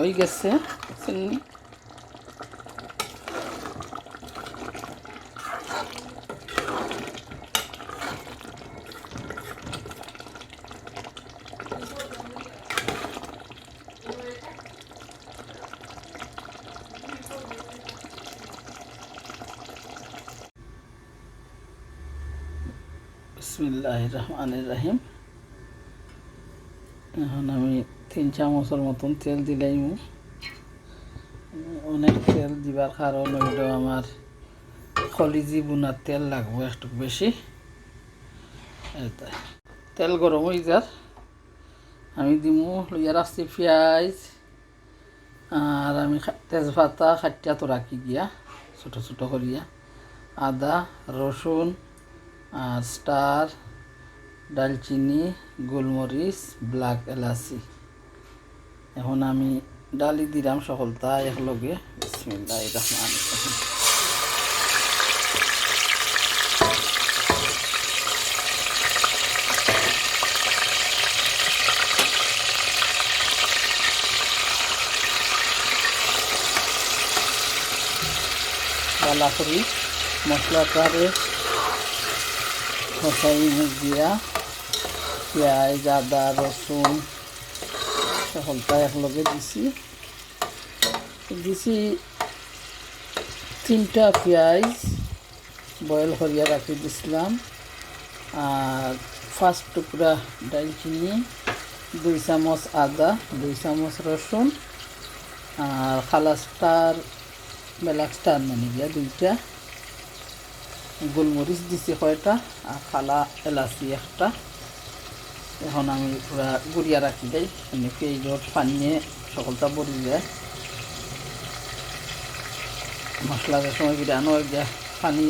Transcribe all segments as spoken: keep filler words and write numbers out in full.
অই গেছে, চিনি। বিসমিল্লাহির রহমানির রহিম। এখন আমি তিন চামচর মতন তেল দিলাইমু। অনেক তেল দিবার কারণ অইলো আমার কলিজি বুনার তেল লাগবো একটু বেশি। এই তো। তেল গরম অই যার, আমি দিমু লইয়া রাখছি পিয়াজ, আর আমি খা-, তেজপাতা কাটিয়া তো রাখি গিয়া ছোট ছোট করিয়া, আদা, রসুন, আর স্টার, দারচিনি, গোলমরিচ, ব্ল্যাক এলাচি। এখন আমি ডালি দিলাম সকলতা একলগে। বিসমিল্লাহির রহমানির রহিম। বালা করি মশলাটারে কষাই দিয়া পিয়াজ, আদা, রসুন সকলতা একলগে দিছি। দিছি তিনটা পিয়াজ বয়েল করিয়া রাখি দিছিলাম, আর পাঁচ টুকরা দারচিনি, দুই চামচ আদা, দুই চামচ রসুন, আর কালা স্টার, ব্ল্যাক স্টার মানে গিয়া দুইটা, গোলমরিচ দিছি কয়টা, আর কালা এলাচি একটা। এখন আমি পুরা গুড়িয়া রাখি দেই, মানে পিয়াজর পানিয়ে সকলতা ভরি যায়। মশলা যে সময় বিরানো অই যায়, পানি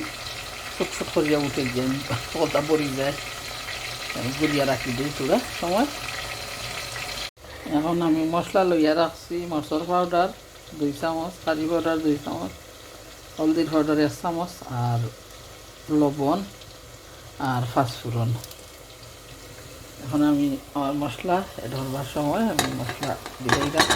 ফুটফুট করিয়া উঠে যায়, সকলতা ভরি যায়, আমি গুড়িয়া রাখি দেই পুরা সময়। এখন আমি মশলা লইয়া রাখছি, মরচর পাউডার দুই চামচ, কারি পাউডার দুই চামচ, হলদির পাউডার এক চামচ, আর লবণ, আর পাঁচফোড়ন। এখন আমি আমার মশলা অ্যাড করবার সময় আমি মশলা দিলাইরাম।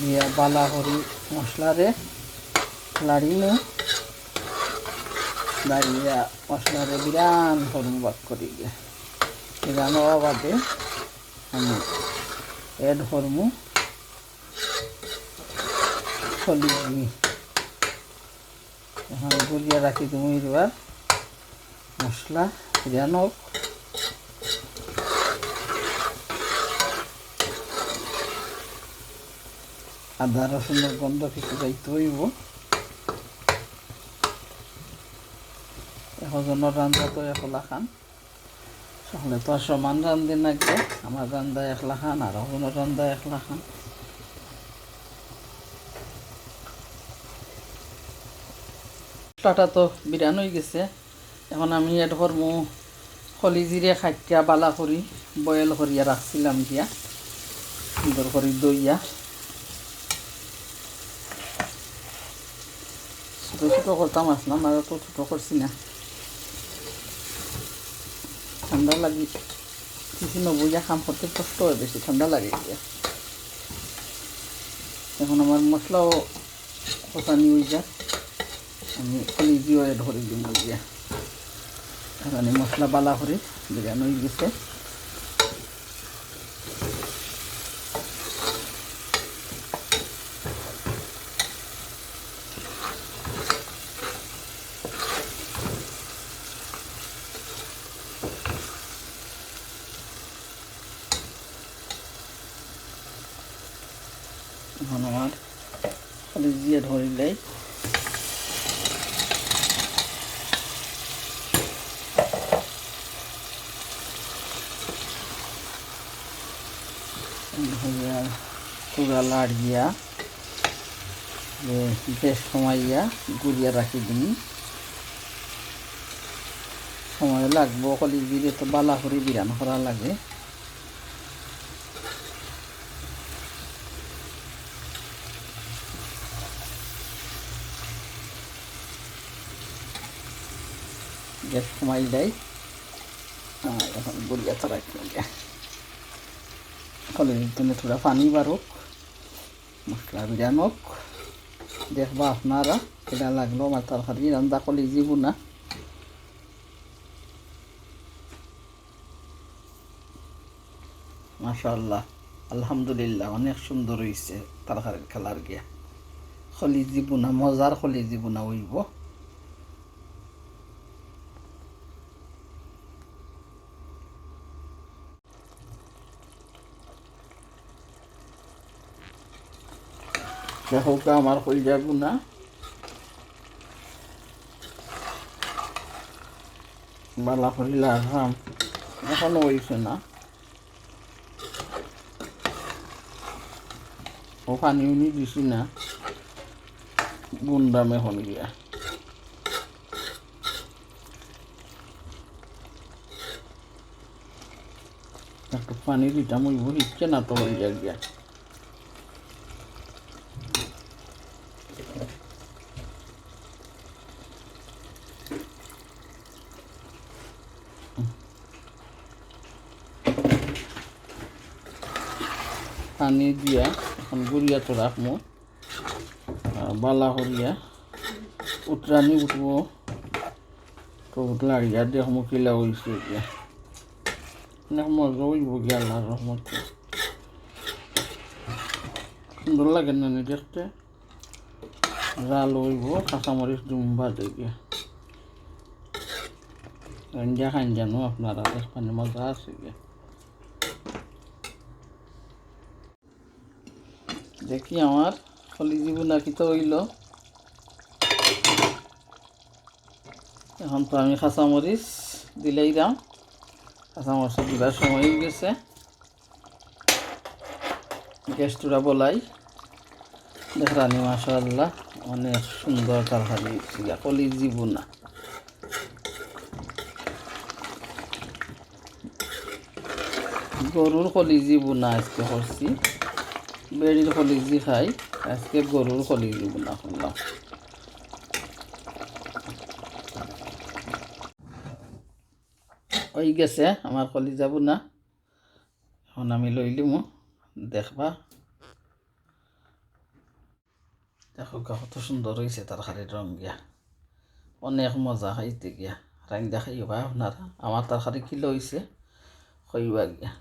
দিয়া বালা করি মশলারে লাড়িমু, লাড়িয়া মশলারে বিরান করমু বাক করি গিয়া। বিরান অওয়া বাদে আমি অ্যাড করমু কলিজি। এখন গুড়িয়া রাখি দিমু এবার মশলা বিরান অউক। আদা রসুনর গন্ধ কিছু যাইতে অইবো। একজনর রান্দা তো একলাখান, সকলে তো আর সমান রান্ধে না গিয়া, আমার রান্দা একলাখান আর একজনর রান্দা একলাখান। মশলাটা তো বিরান অই গেছে, এখন আমি অ্যাড করমু কলিজিরে কাটিয়া বালা করি বয়েল করিয়া রাখছিলাম গিয়া, সুন্দর করি ধইয়া। ছোট ছোট করতাম আছলাম, আর অত ছোট করছি না। ঠান্ডা লাগি, কিছু নবইয়া কাম করতে কষ্ট অয় বেশি, ঠান্ডা লাগে গিয়া। এখন আমার মশলাও কষানি অই যায়, আমি কলিজিও অ্যাড করি দিমু গিয়া। এখন এই মশলা বালা করি বিরান অই গেছে। এখন আমার কলিজিয়ে ধরিলেই পুরা লাড়িয়া গ্যাস কমাইয়া গুড়িয়া রাখি দিমু। সময় লাগবো, কলিজিরে তো বালা করি বিরান করা লাগে। গ্যাস কমাই দেই। আর এখন গুড়িয়া তো রাখি। কলিজির তনে থুড়া পানি বারুক, মশলা বিরানোক। দেখবা আপনারা, কিলা লাগলো আমার তরকারি রান্দা কলিজি বুনা। মাশাআল্লাহ, আলহামদুলিল্লাহ, অনেক সুন্দর অইছে তরকারির কালার গিয়া। কলিজি বুনা, মজার কলিজি বুনা অইবো। দেখউক্কা আমার কলিজা বুনা। বালা করি লাড়াম। এখনো অইছে না। ও পানি উনি দিছি না। বুনরাম এখন গিয়া। একটু পানি দিতাম, অইবো, হিটছে না তো অইয়া গিয়া। পানি দিয়া এখন গুড়িয়া তো রাখমু। আর বালা করিয়া উতরানি উঠবো। তো লাড়িয়া দেখমু কিলা অইছে গিয়া। অনেক মজা অইবো গিয়া আল্লাহর রহমতে। সুন্দর লাগে না নি দেখতে? জাল অইবো, কাঁচামরিচ দিমু বাদে গিয়া। রান্দা খাইন জানো আপনারা, দেখবানে মজা আছে গিয়া। দেখি আমার কলিজি বুনা কিতা অইলো। এখন তো আমি কাঁচামরিচ দিলাইরাম, কাঁচামরিচ দিবার সময় অই গেছে। গ্যাস থুড়া বলাই। দেখরানি মাশাআল্লাহ, অনেক সুন্দর তরকারি অইছে গিয়া, কলিজি বুনা। গরুর কলিজি বুনা আজকে করছি, বেড়ির কলিজি খাই, আজকে গরুর কলিজি বুনা করলাম। অই গেছে আমার কলিজা বুনা, এখন আমি লইলিমু, দেখবা। দেখউক্কা কত সুন্দর অইছে তরকারির রং গিয়া, অনেক মজা খাইতে গিয়া। রান্দা খাইবা আপনারা, আমার তরকারি কিলা অইছে কইবা গিয়া।